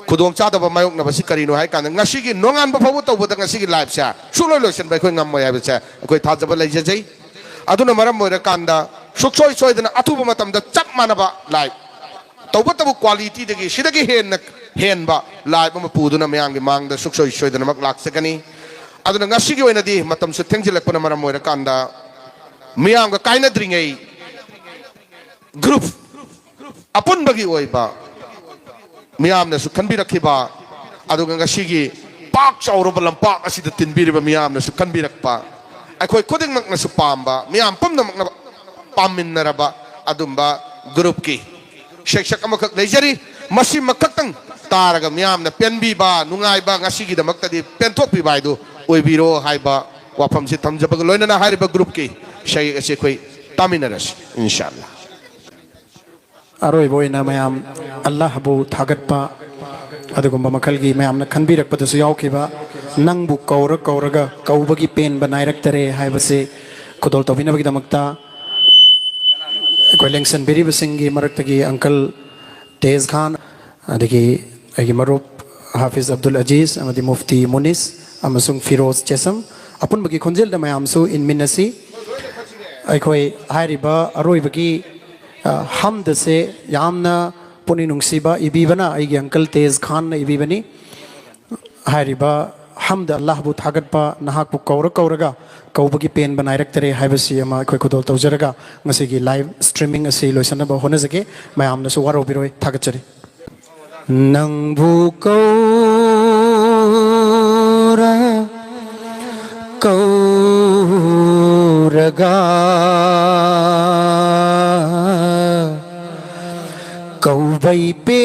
ꯈꯨꯗꯣꯡꯆꯥꯗꯕ ꯃꯥꯌꯣꯛꯅꯕꯁꯤ ꯀꯔꯤꯅꯣ ꯍꯥꯏ ꯀꯥꯟꯗ, ꯉꯁꯤꯒꯤ ꯅꯣꯡꯉꯥꯟꯕ ꯐꯥꯎꯕ ꯇꯧꯕꯗ ꯉꯁꯤꯒꯤ ꯂꯥꯏꯐꯁꯦ ꯁꯨꯡꯂꯣꯏ ꯂꯣꯏꯁꯤꯟꯕ ꯑꯩꯈꯣꯏ ꯉꯝꯃꯣꯏ ꯍꯥꯏꯕꯁꯦ ꯑꯩꯈꯣꯏ ꯊꯥꯖꯕ ꯂꯩꯖꯖꯩ꯫ ꯑꯗꯨꯅ ꯃꯔꯝ ꯑꯣꯏꯔꯀꯥꯟꯗ ꯁꯨꯛꯁꯣꯏ ꯁꯣꯏꯗꯅ ꯑꯊꯨꯕ ꯃꯇꯝꯗ ꯆꯞ ꯃꯥꯟꯅꯕ live, ꯇꯧꯕꯇꯕꯨ qualityꯗꯒꯤ ꯁꯤꯗꯒꯤ ꯍꯦꯟꯅ ꯍꯦꯟꯕ live ꯑꯃ ꯄꯨꯗꯨꯅ ꯃꯌꯥꯝꯒꯤ ꯃꯥꯡꯗ ꯁꯨꯛꯁꯣꯏ ꯁꯣꯏꯗꯅꯃꯛ ꯂꯥꯛꯆꯒꯅꯤ꯫ ꯑꯗꯨꯅ ꯉꯁꯤꯒꯤ ꯑꯣꯏꯅꯗꯤ ꯃꯇꯝꯁꯨ ꯊꯦꯡꯖꯤꯜꯂꯛꯄꯅ ꯃꯔꯝ ꯑꯣꯏꯔꯀꯥꯟꯗ ꯃꯤꯌꯥꯝꯒ ꯀꯥꯏꯅꯗ꯭ꯔꯤꯉꯩ group ꯑꯄꯨꯟꯕꯒꯤ ꯑꯣꯏꯕ ꯃꯤꯌꯥꯝꯅꯁꯨ ꯈꯟꯕꯤꯔꯛꯈꯤꯕ, ꯑꯗꯨꯒ ꯉꯁꯤꯒꯤ ꯄꯥꯛ ꯆꯥꯎꯔꯕ ꯂꯝꯄꯥꯛ ꯑꯁꯤꯗ ꯇꯤꯟꯕꯤꯔꯤꯕ ꯃꯤꯌꯥꯝꯅꯁꯨ ꯈꯟꯕꯤꯔꯛꯄ, ꯑꯩꯈꯣꯏ ꯈꯨꯗꯤꯡꯃꯛꯅꯁꯨ ꯄꯥꯝꯕ, ꯃꯤꯌꯥꯝ ꯄꯨꯝꯅꯃꯛꯅ ꯄꯥꯝꯃꯤꯟꯅꯔꯕ ꯑꯗꯨꯝꯕ groupꯀꯤ ꯁꯩꯁꯛ ꯑꯃꯈꯛ ꯂꯩꯖꯔꯤ꯫ ꯃꯁꯤꯃꯈꯛꯇꯪ ꯇꯥꯔꯒ ꯃꯤꯌꯥꯝꯅ ꯄꯦꯟꯕꯤꯕ, ꯅꯨꯡꯉꯥꯏꯕ, ꯉꯁꯤꯒꯤꯗꯃꯛꯇꯗꯤ ꯄꯦꯟꯊꯣꯛꯄꯤꯕ ꯍꯥꯏꯗꯨ ꯑꯣꯏꯕꯤꯔꯣ ꯍꯥꯏꯕ ꯋꯥꯐꯝꯁꯤ ꯊꯝꯖꯕꯒ ꯂꯣꯏꯅꯅ ꯍꯥꯏꯔꯤꯕ groupꯀꯤ ꯁꯩꯁꯛ ꯑꯁꯤ ꯑꯩꯈꯣꯏ ꯇꯥꯃꯤꯟꯅꯔꯁꯤ, ꯏꯟꯁꯥ ꯑꯜꯂꯥ꯫ ꯑꯔꯣꯏꯕ ꯑꯣꯏꯅ ꯃꯌꯥꯝ ꯑꯜꯂꯥꯍꯕꯨ ꯊꯥꯒꯠꯄ ꯑꯗꯨꯒꯨꯝꯕ ꯃꯈꯜꯒꯤ ꯃꯌꯥꯝꯅ ꯈꯟꯕꯤꯔꯛꯄꯗꯁꯨ ꯌꯥꯎꯈꯤꯕ "ꯅꯪꯕꯨ ꯀꯧꯔ ꯀꯧꯔꯒ ꯀꯧꯕꯒꯤ ꯄꯦꯟꯕ ꯅꯥꯏꯔꯛꯇꯔꯦ" ꯍꯥꯏꯕꯁꯤ ꯈꯨꯗꯣꯜ ꯇꯧꯕꯤꯅꯕꯒꯤꯗꯃꯛꯇ ꯑꯩꯈꯣꯏ ꯂꯦꯡꯁꯟꯕꯤꯔꯤꯕꯁꯤꯡꯒꯤ ꯃꯔꯛꯇꯒꯤ uncle ꯇꯦꯖ ꯈꯥꯟ, ꯑꯗꯒꯤ ꯑꯩꯒꯤ ꯃꯔꯨꯞ ꯍꯥꯐꯤꯖ ꯑꯕꯗꯨꯜ ꯑꯖꯤꯖ ꯑꯃꯗꯤ ꯃꯨꯐꯇꯤ ꯃꯨꯅꯤꯁ ꯑꯃꯁꯨꯡ ꯐꯤꯔꯣꯖ ꯆꯦꯁꯝ, ꯑꯄꯨꯟꯕꯒꯤ ꯈꯣꯟꯖꯦꯜꯗ ꯃꯌꯥꯝꯁꯨ ꯏꯟꯃꯤꯟꯅꯁꯤ꯫ ꯑꯩꯈꯣꯏ ꯍꯥꯏꯔꯤꯕ ꯑꯔꯣꯏꯕꯒꯤ, ꯑ, ꯍꯝꯗꯁꯦ ꯌꯥꯝꯅ ꯄꯨꯛꯅꯤꯡ ꯅꯨꯡꯁꯤꯕ ꯏꯕꯤꯕꯅ ꯑꯩꯒꯤ uncle ꯇꯦꯖ ꯈꯥꯟꯅ ꯏꯕꯤꯕꯅꯤ꯫ ꯍꯥꯏꯔꯤꯕ ꯍꯝꯗ ꯑꯜꯂꯥꯍꯕꯨ ꯊꯥꯒꯠꯄ, "ꯅꯍꯥꯛꯄꯨ ꯀꯧꯔ ꯀꯧꯔꯒ ꯀꯧꯕꯒꯤ ꯄꯦꯟꯕ ꯅꯥꯏꯔꯛꯇꯔꯦ" ꯍꯥꯏꯕꯁꯤ ꯑꯃ ꯑꯩꯈꯣꯏ ꯈꯨꯗꯣꯜ ꯇꯧꯖꯔꯒ ꯉꯁꯤꯒꯤ live streaming ꯑꯁꯤ ꯂꯣꯏꯁꯤꯟꯅꯕ ꯍꯣꯠꯅꯖꯒꯦ꯫ ꯃꯌꯥꯝꯅꯁꯨ ꯋꯥꯔꯧꯕꯤꯔꯣꯏ꯫ ꯊꯥꯒꯠꯆꯔꯤ꯫ ꯅꯪꯕꯨ ꯀꯧꯔ ꯀꯧꯔꯒ ꯀꯧꯕꯩ ꯄꯦꯟꯕ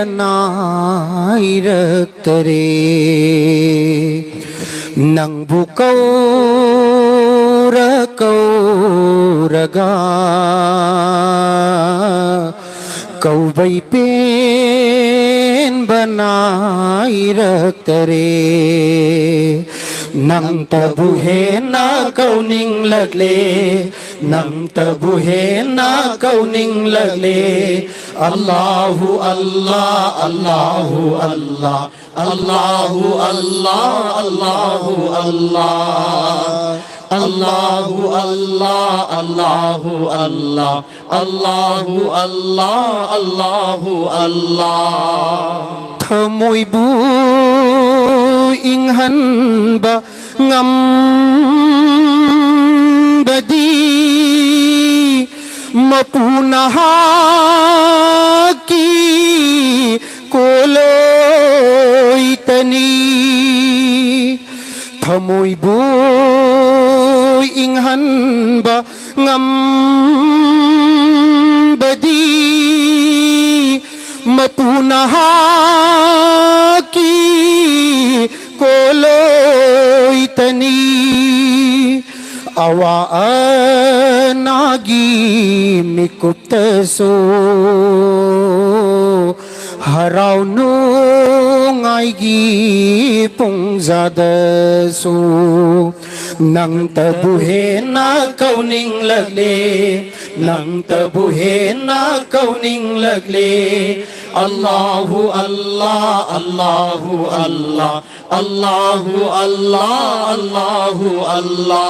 ꯅꯥꯏꯔꯛꯇꯔꯦ꯫ ꯅꯪꯕꯨ ꯀꯧꯔ ꯀꯧꯔꯒ ꯀꯧꯕꯩ ꯄꯦꯟꯕ ꯅꯥꯏꯔꯛꯇꯔꯦ꯫ ꯅꯪꯇꯕꯨ ꯍꯦꯟꯅ ꯀꯧꯅꯤꯡꯂꯛꯂꯦ, ꯅꯪꯇꯕꯨ ꯍꯦꯟꯅ ꯀꯧꯅꯤꯡꯂꯛꯂꯦ꯫ ꯑꯜꯂꯥꯍꯨ ꯑꯜꯂꯥ, ꯑꯜꯂꯥꯍꯨ ꯑꯜꯂꯥ, ꯑꯜꯂꯥꯍꯨ ꯑꯜꯂꯥ, ꯑꯜꯂꯥꯍꯨ ꯑꯜꯂꯥ꯫ ꯑꯜꯂꯥꯍꯨ ꯑꯜꯂꯥ, ꯑꯜꯂꯥꯍꯨ ꯑꯜꯂꯥ, ꯑꯜꯂꯥꯍꯨ ꯑꯜꯂꯥ, ꯑꯜꯂꯥꯍꯨ ꯑꯜꯂꯥ꯫ ꯊꯃꯣꯏꯕꯨ ꯏꯪꯍꯟꯕ ꯉꯝꯕꯗꯤ ꯃꯄꯨ ꯅꯍꯥꯛꯀꯤ ꯀꯣꯂꯣꯏꯇꯅꯤ꯫ ꯊꯃꯣꯏꯕꯨ ꯏꯪꯍꯟꯕ ꯉꯝꯕꯗꯤ ꯃꯄꯨ ꯅꯍꯥꯛꯀꯤ ꯀꯣꯂꯣꯏꯇꯅꯤ꯫ ꯑꯋꯥ ꯑꯅꯥꯒꯤ ꯃꯤꯀꯨꯞꯇꯁꯨ, ꯍꯔꯥꯎ ꯅꯨꯡꯉꯥꯏꯒꯤ ꯄꯨꯡꯖꯥꯗꯁꯨ, ꯅꯪꯇꯕꯨ ꯍꯦꯟꯅ ꯀꯧꯅꯤꯡꯂꯛꯂꯦ, ꯅꯪꯇꯕꯨ ꯍꯦꯟꯅ ꯀꯧꯅꯤꯡꯂꯛꯂꯦ꯫ ꯑꯜꯂꯥꯍꯨ ꯑꯜꯂꯥ, ꯑꯜꯂꯥꯍꯨ ꯑꯜꯂꯥ, ꯑꯜꯂꯥꯍꯨ ꯑꯜꯂꯥ, ꯑꯜꯂꯥꯍꯨ ꯑꯜꯂꯥ,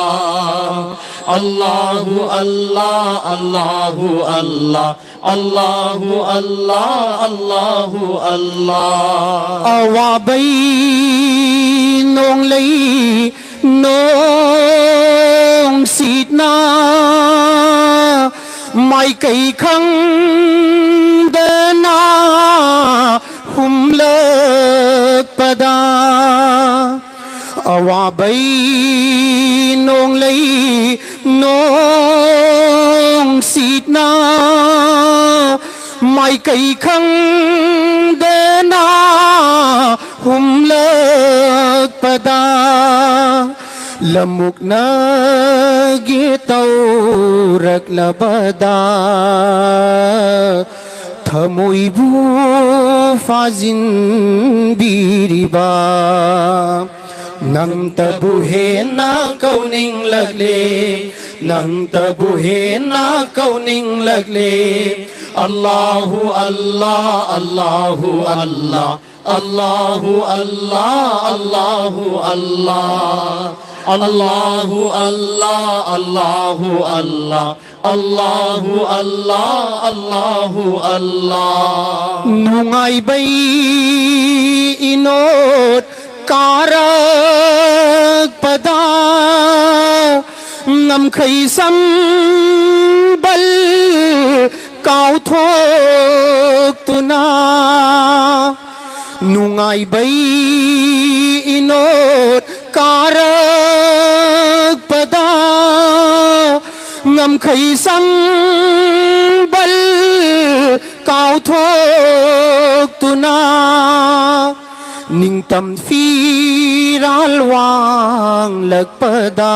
ꯑꯜꯂꯥꯍꯨ ꯑꯜꯂꯥ, ꯑꯜꯂꯥꯍꯨ ꯑꯜꯂꯥ, ꯑꯜꯂꯥꯍꯨ ꯑꯜꯂꯥ, ꯑꯜꯂꯥꯍꯨ ꯑꯜꯂꯥ꯫ ꯑꯋꯥꯕꯩ ꯅꯣꯡꯂꯩ ꯅꯣꯡꯁꯤꯠꯅ ꯃꯥꯏꯀꯩ ꯈꯪꯗꯅ ꯍꯨꯝꯂꯛꯄꯗ, ꯑꯋꯥꯕꯩ ꯅꯣꯡꯂꯩ ꯅꯣꯡꯁꯤꯠꯅ ꯃꯥꯏꯀꯩ ꯈꯪꯗꯅ ꯍꯨꯝꯂꯛꯄꯗ, ꯂꯝꯃꯨꯛꯅꯒꯦ ꯇꯧꯔꯛꯂꯕꯗ, ꯊꯃꯣꯏꯕꯨ ꯐꯥꯖꯤꯟꯕꯤꯔꯤꯕ, ꯅꯪꯇꯕꯨ ꯍꯦꯟꯅ ꯀꯧꯅꯤꯡꯂꯛꯂꯦ, ꯅꯪꯇꯕꯨ ꯍꯦꯟꯅ ꯀꯧꯅꯤꯡꯂꯛꯂꯦ꯫ ꯑꯜꯂꯥꯍꯨ ꯑꯜꯂꯥ, ꯑꯜꯂꯥꯍꯨ ꯑꯜꯂꯥ, ꯑꯜꯂꯥꯍꯨ ꯑꯜꯂꯥ, ꯑꯜꯂꯥꯍꯨ ꯑꯜꯂꯥ꯫ ꯑꯜꯂꯥꯍꯨ ꯑꯜꯂꯥ, ꯑꯜꯂꯥꯍꯨ ꯑꯜꯂꯥ, ꯑꯜꯂꯥꯍꯨ ꯑꯜꯂꯥ, ꯑꯜꯂꯥꯍꯨ ꯑꯜꯂꯥ꯫ ꯅꯨꯡꯉꯥꯏꯕꯩ ꯏꯅꯣꯠ ꯀꯥꯔꯛꯄꯗ ꯉꯝꯈꯩ ꯁꯝꯕꯜ ꯀꯥꯎꯊꯣꯛꯇꯨꯅ ꯅꯨꯡꯉꯥꯏꯕꯩ ꯏꯅꯣꯠ ꯀꯥꯔꯛꯄꯗ ꯉꯝꯈꯩ ꯁꯝꯕꯜ ꯀꯥꯎꯊꯣꯛꯇꯨꯅ ꯅꯤꯡꯇꯝ ꯐꯤꯔꯥꯜ ꯋꯥꯡꯂꯛꯄꯗ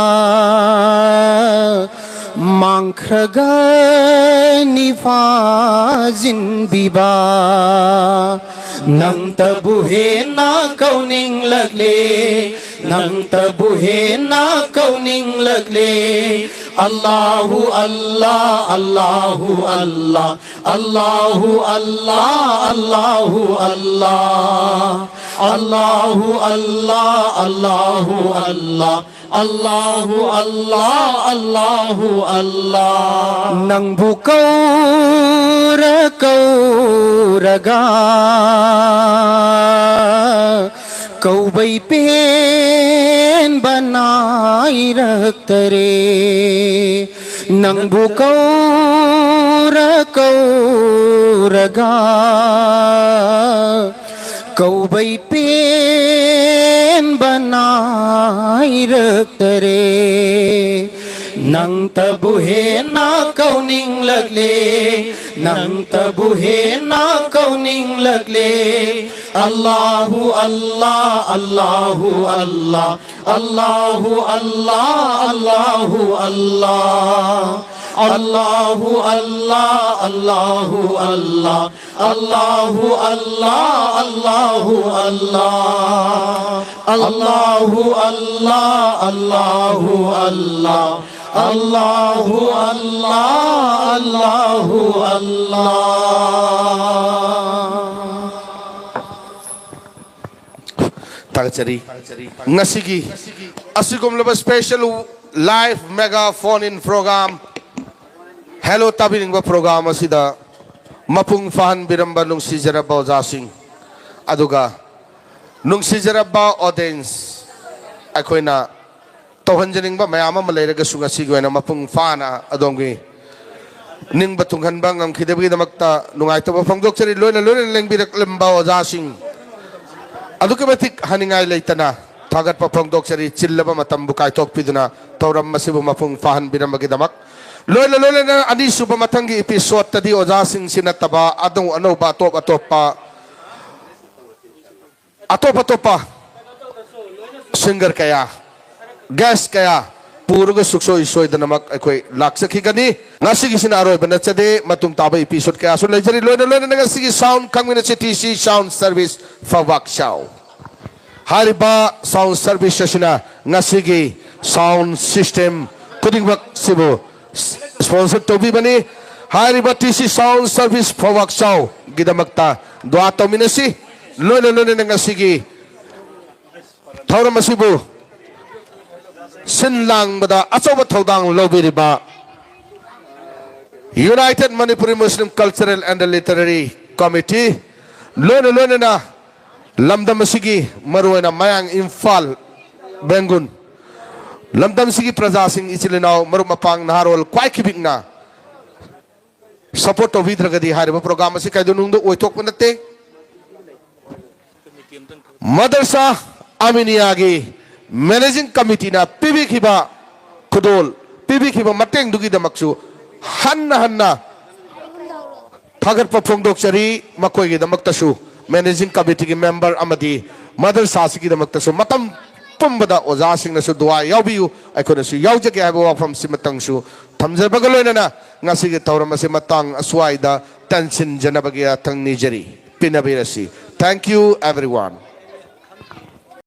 ꯃꯥꯡꯈ꯭ꯔꯒꯅꯤ ꯐꯥꯖꯤꯟꯕꯤꯕ꯫ ꯅꯪꯇꯕꯨ ꯍꯦꯟꯅ ꯀꯧꯅꯤꯡꯂꯛꯂꯦ, ꯅꯪꯇꯕꯨ ꯍꯦꯟꯅ ꯀꯧꯅꯤꯡꯂꯛꯂꯦ꯫ ꯑꯜꯂꯥꯍꯨ ꯑꯜꯂꯥ, ꯑꯜꯂꯥꯍꯨ ꯑꯜꯂꯥ, ꯑꯜꯂꯥꯍꯨ ꯑꯜꯂꯥ, ꯑꯜꯂꯥꯍꯨ ꯑꯜꯂꯥ꯫ ꯑꯜꯂꯥꯍꯨ ꯑꯜꯂꯥ, ꯑꯜꯂꯥꯍꯨ ꯑꯜꯂꯥ, ꯑꯜꯂꯥꯍꯨ ꯑꯜꯂꯥ, ꯑꯜꯂꯥꯍꯨ ꯑꯜꯂꯥ꯫ ꯅꯪꯕꯨ ꯀꯧꯔ ꯀꯧꯔꯒ ꯀꯧꯕꯩ ꯄꯦꯟꯕ ꯅꯥꯏꯔꯛꯇꯔꯦ꯫ ꯅꯪꯕꯨ ꯀꯧꯔ ꯀꯧꯔꯒ ꯀꯧꯕꯩ ꯄꯦꯟꯕ ꯅꯥꯏꯔꯛꯇꯔꯦ꯫ ꯅꯪꯇꯕꯨ ꯍꯦꯟꯅ ꯀꯧꯅꯤꯡꯂꯛꯂꯦ, ꯅꯪꯇꯕꯨ ꯍꯦꯟꯅ ꯀꯧꯅꯤꯡꯂꯛꯂꯦ꯫ ꯑꯜꯂꯥꯍꯨ ꯑꯜꯂꯥ, ꯑꯜꯂꯥꯍꯨ ꯑꯜꯂꯥ, ꯑꯜꯂꯥꯍꯨ ꯑꯜꯂꯥ, ꯑꯜꯂꯥꯍꯨ ꯑꯜꯂꯥ꯫ ꯑꯜꯂꯥꯍꯨ ꯑꯜꯂꯥ, ꯑꯜꯂꯥꯍꯨ ꯑꯜꯂꯥ, ꯑꯜꯂꯥꯍꯨ ꯑꯜꯂꯥ, ꯑꯜꯂꯥꯍꯨ ꯑꯜꯂꯥ꯫ ꯑꯜꯂꯥꯍꯨ ꯑꯜꯂꯥ, ꯑꯜꯂꯥꯍꯨ ꯑꯜꯂꯥ, ꯑꯜꯂꯥꯍꯨ ꯑꯜꯂꯥ, ꯑꯜꯂꯥꯍꯨ ꯑꯜꯂꯥ꯫ ꯊꯥꯒꯠꯆꯔꯤ꯫ ꯉꯁꯤꯒꯤ ꯑꯁꯤꯒꯨꯝꯂꯕ special live mega phone in program, Hello ꯇꯥꯕꯤꯅꯤꯡꯕ program ꯑꯁꯤꯗ ꯃꯄꯨꯡ ꯐꯥꯍꯟꯕꯤꯔꯝꯕ ꯅꯨꯡꯁꯤꯖꯔꯕ ꯑꯣꯖꯥꯁꯤꯡ, ꯑꯗꯨꯒ ꯅꯨꯡꯁꯤꯖꯔꯕ audience, ꯑꯩꯈꯣꯏꯅ ꯇꯧꯍꯟꯖꯅꯤꯡꯕ ꯃꯌꯥꯝ ꯑꯃ ꯂꯩꯔꯒꯁꯨ ꯉꯁꯤꯒꯤ ꯑꯣꯏꯅ ꯃꯄꯨꯡ ꯐꯥꯅ ꯑꯗꯣꯝꯒꯤ ꯅꯤꯡꯕ ꯊꯨꯡꯍꯟꯕ ꯉꯝꯈꯤꯗꯕꯒꯤꯗꯃꯛꯇ ꯅꯨꯡꯉꯥꯏꯇꯕ ꯐꯣꯡꯗꯣꯛꯆꯔꯤ꯫ ꯂꯣꯏꯅ ꯂꯣꯏꯅꯅ ꯂꯦꯡꯕꯤꯔꯛꯂꯝꯕ ꯑꯣꯖꯥꯁꯤꯡ, ꯑꯗꯨꯛꯀꯤ ꯃꯇꯤꯛ ꯍꯥꯏꯅꯤꯡꯉꯥꯏ ꯂꯩꯇꯅ ꯊꯥꯒꯠꯄ ꯐꯣꯡꯗꯣꯛꯆꯔꯤ꯫ ꯆꯤꯜꯂꯕ ꯃꯇꯝꯕꯨ ꯀꯥꯏꯊꯣꯛꯄꯤꯗꯨꯅ ꯊꯧꯔꯝ ꯑꯁꯤꯕꯨ ꯃꯄꯨꯡ ꯐꯥꯍꯟꯕꯤꯔꯝꯕꯒꯤꯗꯃꯛ꯫ ꯂꯣꯏꯅ ꯂꯣꯏꯅꯅ ꯑꯅꯤꯁꯨꯕ ꯃꯊꯪꯒꯤ episodeꯇꯗꯤ ꯑꯣꯖꯥꯁꯤꯡꯁꯤ ꯅꯠꯇꯕ ꯑꯅꯧ ꯑꯅꯧꯕ ꯑꯇꯣꯞ ꯑꯇꯣꯞꯄ ꯑꯇꯣꯞ ꯑꯇꯣꯞꯄ singer ꯀꯌꯥ, guest ꯀꯌꯥ ꯄꯨꯔꯒ ꯁꯨꯛꯁꯣꯏ ꯁꯣꯏꯗꯅꯃꯛ ꯑꯩꯈꯣꯏ ꯂꯥꯛꯆꯈꯤꯒꯅꯤ꯫ ꯉꯁꯤꯒꯤꯁꯤꯅ ꯑꯔꯣꯏꯕ ꯅꯠꯆꯗꯦ, ꯃꯇꯨꯡ ꯇꯥꯕ episode ꯀꯌꯥꯁꯨ ꯂꯩꯖꯔꯤ꯫ ꯂꯣꯏꯅ ꯂꯣꯏꯅꯅ ꯉꯁꯤꯒꯤ sound ꯈꯪꯃꯤꯟꯅꯁꯤ, T C Sound Service ꯐꯧꯕꯥꯛ ꯆꯥꯎ꯫ ꯍꯥꯏꯔꯤꯕ sound service ꯑꯁꯤꯅ ꯉꯁꯤꯒꯤ sound system ꯈꯨꯗꯤꯡꯃꯛꯁꯤꯕꯨ sponsor ꯇꯧꯕꯤꯕꯅꯤ꯫ ꯍꯥꯏꯔꯤꯕ T C Sound Service ꯐꯧꯕꯥꯛ ꯆꯥꯎꯒꯤꯗꯃꯛꯇ ꯗꯨꯋꯥ ꯇꯧꯃꯤꯟꯅꯁꯤ꯫ ꯂꯣꯏꯅ ꯂꯣꯏꯅꯅ ꯉꯁꯤꯒꯤ ꯊꯧꯔꯝ ꯑꯁꯤꯕꯨ ꯁꯤꯟ ꯂꯥꯡꯕꯗ ꯑꯆꯧꯕ ꯊꯧꯗꯥꯡ ꯂꯧꯕꯤꯔꯤꯕ United Manipuri Muslim Cultural and Literary Committee, ꯂꯣꯏꯅ ꯂꯣꯏꯅꯅ ꯂꯝꯗꯝ ꯑꯁꯤꯒꯤ ꯃꯔꯨꯑꯣꯏꯅ ꯃꯌꯥꯡ ꯏꯝꯐꯥꯜ ꯕꯦꯡꯒꯨꯟ ꯂꯝꯗꯝꯁꯤꯒꯤ ꯄ꯭ꯔꯖꯥꯁꯤꯡ, ꯏꯆꯤꯜ ꯏꯅꯥꯎ, ꯃꯔꯨꯞ ꯃꯄꯥꯡ, ꯅꯍꯥꯔꯣꯜ ꯈ꯭ꯋꯥꯏ ꯈꯤꯕꯤꯛꯅ support ꯇꯧꯕꯤꯗ꯭ꯔꯒꯗꯤ ꯍꯥꯏꯔꯤꯕ program ꯑꯁꯤ ꯀꯩꯗꯧꯅꯨꯡꯗ ꯑꯣꯏꯊꯣꯛꯄ ꯅꯠꯇꯦ꯫ ꯃꯗꯔꯁꯥ ꯑꯃꯤꯅꯤꯌꯥꯒꯤ managing committeeꯅ ꯄꯤꯕꯤꯈꯤꯕ ꯈꯨꯗꯣꯜ, ꯄꯤꯕꯤꯈꯤꯕ ꯃꯇꯦꯡꯗꯨꯒꯤꯗꯃꯛꯁꯨ ꯍꯟꯅ ꯍꯟꯅ ꯊꯥꯒꯠꯄ ꯐꯣꯡꯗꯣꯛꯆꯔꯤ꯫ ꯃꯈꯣꯏꯒꯤꯗꯃꯛꯇꯁꯨ, managing committeeꯒꯤ member ꯑꯃꯗꯤ ꯃꯗꯔꯁꯥꯁꯤꯒꯤꯗꯃꯛꯇꯁꯨ ꯃꯇꯝ ꯄꯨꯝꯕꯗ ꯑꯣꯖꯥꯁꯤꯡꯅꯁꯨ ꯗꯨꯋꯥ ꯌꯥꯎꯕꯤꯌꯨ, ꯑꯩꯈꯣꯏꯅꯁꯨ ꯌꯥꯎꯖꯒꯦ ꯍꯥꯏꯕ ꯋꯥꯐꯝꯁꯤꯃꯇꯪꯁꯨ ꯊꯝꯖꯕꯒ ꯂꯣꯏꯅꯅ ꯉꯁꯤꯒꯤ ꯊꯧꯔꯝ ꯑꯁꯤ ꯃꯇꯥꯡ ꯑꯁ꯭ꯋꯥꯏꯗ ꯇꯦꯟꯁꯤꯟꯖꯅꯕꯒꯤ ꯌꯥꯊꯪ ꯅꯤꯖꯔꯤ꯫ ꯄꯤꯅꯕꯤꯔꯁꯤ꯫ Thank you, everyone.